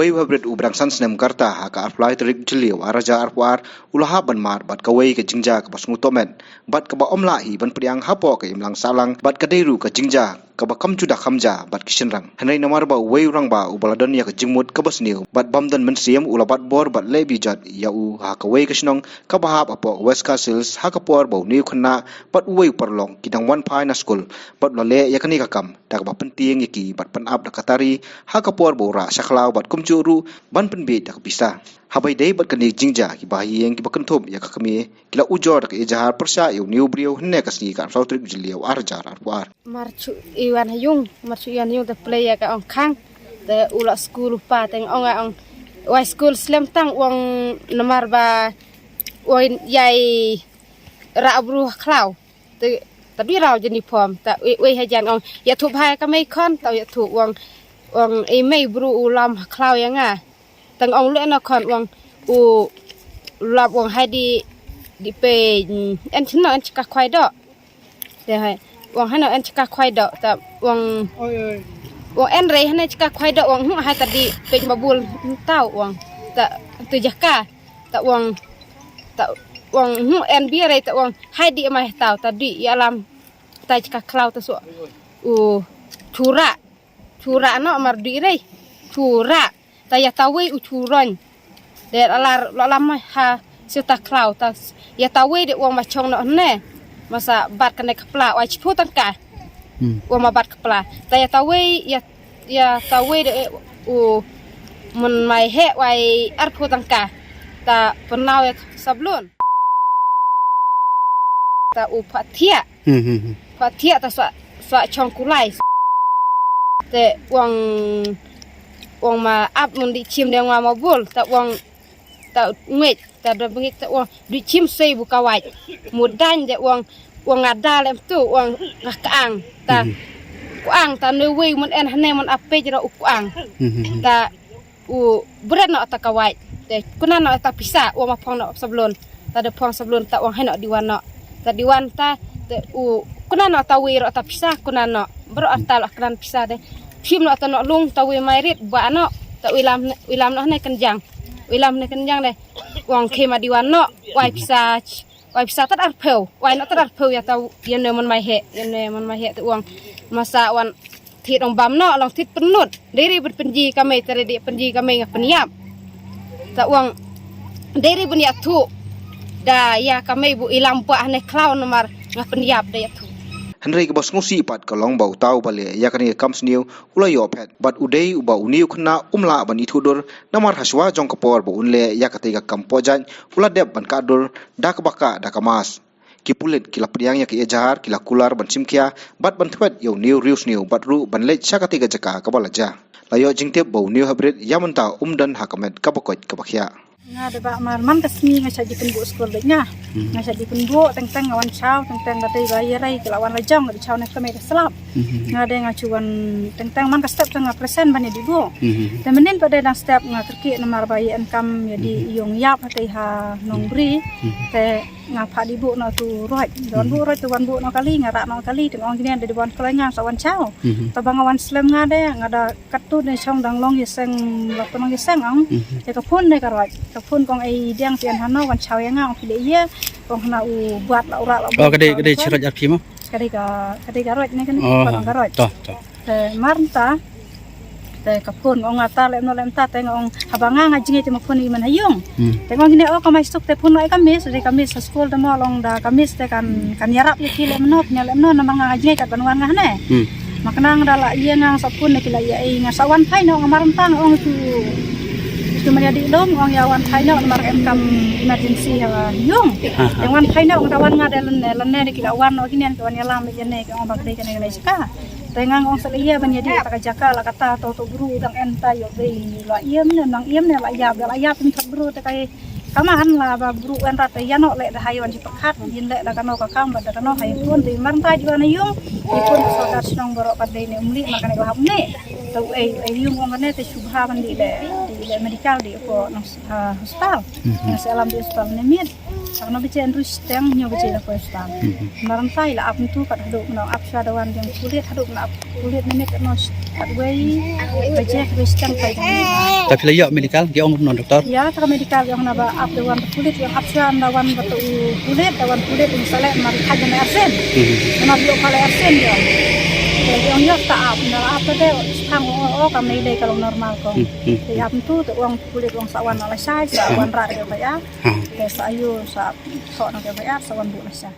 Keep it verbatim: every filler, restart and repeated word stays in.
Uwei u heprit uba dang san snem ka rta ha ka arphew lai tarik Jylliew arhajar arphew ar u la hap ban mad bad kawei ka jingjia kaba sngewtohmet bad kaba ym lah hi ban pdiang hapoh ka imlang sahlang bad ka dei ruh ka jingjia kaba kam ju da kham jia bad ki shynrang. Hynrei namar ba uwei u rangbah uba la don ïa ka jingmut kaba sniew bad bym don mynsiem u la bat bor bad leh bijot ïa u ha kawei ka shnong kaba hap hapoh West Khasi Hills ha ka por ba une u khynnah bad uwei u paralok ki dang wan phai na skul bad u la leh ïa kane ka kam da kaba pyntieng ïa ki bad pynap da ka tari ha ka por ba u rah sha khlaw bad kumjuh ruh ban pynbiej da ka pisa. Haba ïadei bad kane ka jingjia, kiba ha ïing kiba kynthup ïa ka kmie ki la ujor da ka ejahar pyrshah ïa une u briew hynne ka sngi ka arphew tarik Jylliew arhajar arphew ar. Mar shu i wan ha ïung, mar shu i wan ha ïung te play ïa ka ong khang. Te u la skul u pa te ong, ong wai skul slem tang, ong namar ba ong ïai rah bru ha khlaw. Te ta bi rau jin uniform, ta wei wei hajan ong ïathuh bha ïa ka mei khon, ta ïathuh ong, ong i mei bru u lam ha khlaw ïa nga. Tang ong leh na khon ong u lap ong hai di, di pe, mm, en chno en chka khwai do. Te hai ong hai no en chka khwai do, ta ong, ong en rei hane chka khwai do ong, hm, hai ta di pe ma bul tau ong. Ta tu jaka ta ong, ta ong, hm, en bi rei ta ong hai di mai tau ta di ïa lam ta chka khlaw ta so u chura. Chura no mar di rei. Chura. Ta ïa ta wei u churon. De alar lo lam ha sita khlaw ta ïa ta wei de ong ma chong no ne. Masa bat kane ka pla wai chipu tangka. Hmm. Ong ma bat ka pla. Ta ïa ta wei ïa, ïa ta wei de u mun mai he wai arphew tangka. Ta pynnaw ïa sablon. Ta u pha thiah. Hmm, hmm, hmm. Pha thiah ta swa, swa chong kulai. Te ong, ong ma ap mun di chim de ong ma bul. Ta ong, ta ngwet, ta da bngik ta ong di chim sei bu kawai. Mudan de ong, ong ada lem tu, ong ka ang. Ta, hmm, ku ang, ta ne wei mun en hane mun apej ra u ku ang. Hmm, hmm, hmm. Ta u bret no ta kawai. Te kuna no ta pisa, u ma phong no sablon. Ta de phong sablon ta ong hai no diwan no. Ta diwan ta, te u kuna no ta wei ro ta pisa, kuna no. Bro ta lo kran pisa de. Phim no ta no lung ta wei mai rit ba no. Ta wei lam, wei lam no ne kenjang. Wei lam ne kenjang de. Ong khema diwan no, wai pisa. Wai pisa tad arphew, wai no tad arphew ïa ta, ïa ne mon mai he, ïa ne mon mai he te ong. Masa wan thit ong bam no, long thit pynlut. Dei ri bad pynji ka mei, te ri di pynji ka mei nga pynïap. Ta ong, dei ri bun ïathuh. Da ïa ka mei bu ilam buh hane khlaw namar nga pynïap da ïathuh. Hynrei kaba sngewsih pat ka long ba uta uba leh ïa kane ka kam sniew u la ïoh phet. Bad u dei uba une u khynnah um lah ban ithuh dur namar hashwa jong ka por ba un leh ïa katei ka kam pojat u la dep ban kah dur da kaba kah da ka mask. Ki pulit ki la pdiang ïa ka ejahar, ki la kular ban shim khia bad ban thwet ïa une u riewsniew bad ruh ban leit sha katei ka jaka kaba la jia. La ïoh jingtip ba une u heprit ïa mynta um don ha ka met kaba koit kaba khiah. Nga da ba mar man ka sngi nga shah ji pynbuh skul bad nga. Hmm. Nga shah ji pynbuh teng teng nga wan shaw teng teng da dei ba ïa rei ki la wan la jong, da shaw ne ka mei da slap. Hmm. Nga de nga shu wan teng teng man ka step teng nga presen ban ïa di buh. Hmm. Te mynnin pat de dang step nga kyrkieh namar ba ïa en kam ïa di, hmm, ïong ïap ha tei ha Nongbri. Hmm. Te nga phah di buh noh tu roit. Don, hmm, buh roit tu wan buh noh kali, nga rah noh kali, teng ong kine da di wan kloi nga sa wan shaw. Hmm. Te ba nga wan slem nga de nga da Katto ne shong dang long ïaseng, la to long ïaseng ong. Mhm. Te ka phone ne ka roi. Ka phone kong ei diang pien hano wan chaw ïa nga ong phi leh ïa. Kong hana u buat la u rah la. Oh, buat ka dei, la ka dei phone. Chiroj ar phi mo? Ka dei ka, ka dei ka roi ne kan. Oh, ka roi. To, to. Te mar ta. Te ka phone ong ata lem no lem ta te ong haba nga nga jingïeit te ma phone i man ha ïung. Hmm. Te ngong ine o ka mai suk te phone no e ka miss, de ka miss ha school te mo long da ka miss te kan, kan ïarap ïa ki lem no, nya lem no, namar nga nga jingïeit kat ban wan nga hane. Hmm. Ma khnang da la ïa nga sa phone ne ki la ïa ei nga sa wan phai no nga mar tang ong tu. Tu ma ïa di dom ong ïa wan phai no namar em kam emergency ha ïung. Ha, ha. Te wan phai no nga da wan nga da lane, lane de ki la wan no ki nen ki wan ïa lam ïa ne ki ong ba kdei kane kane ka jaka. Te nga ong sa la ïa ban ïa di ta ka jaka la kata to to bru dang en ta ïoh dei la ïa ne nang ïa ne la ïa la ïa pynthot bru te kai. Kama han la ba bru wan rat ïa no leh da hai wan ji pakhat yin leh da kano ka kam ba da kano hai pun ti mar ta ji wan ïung. Ti pun sordar shnong baroh pat dei ne umli mar kane ba hap ne. Te u ei ei ïung wan kane te shubha ban di leh di Medical dei ko nong hospital. Nong sa lam dei hospital ne miet. Sa no biche andru steng nyo biche la ko hospital. Marang tai la ap tu kat haduk nong ap sha dawan jong pulit haduk na ap pulit ne miet no kat wei. Biche kat wei steng tai. Ta phi la ïoh medical ki ong kumno doktor? Ya ta medical ong na ba ap dawan pulit ong ap sha dawan ba tu pulit dawan pulit ong sale mar khaj ne arsen. Mar ïoh pale arsen ïoh. Ong ïoh ta ap na ap ta de stang ong o kam ne dei ka long normal ko. Te ïap tu te ong pulit ong sa wan na la shai sa wan ra de ba ya. Te sa yu sa kho na de ba ya sa wan bu la shai.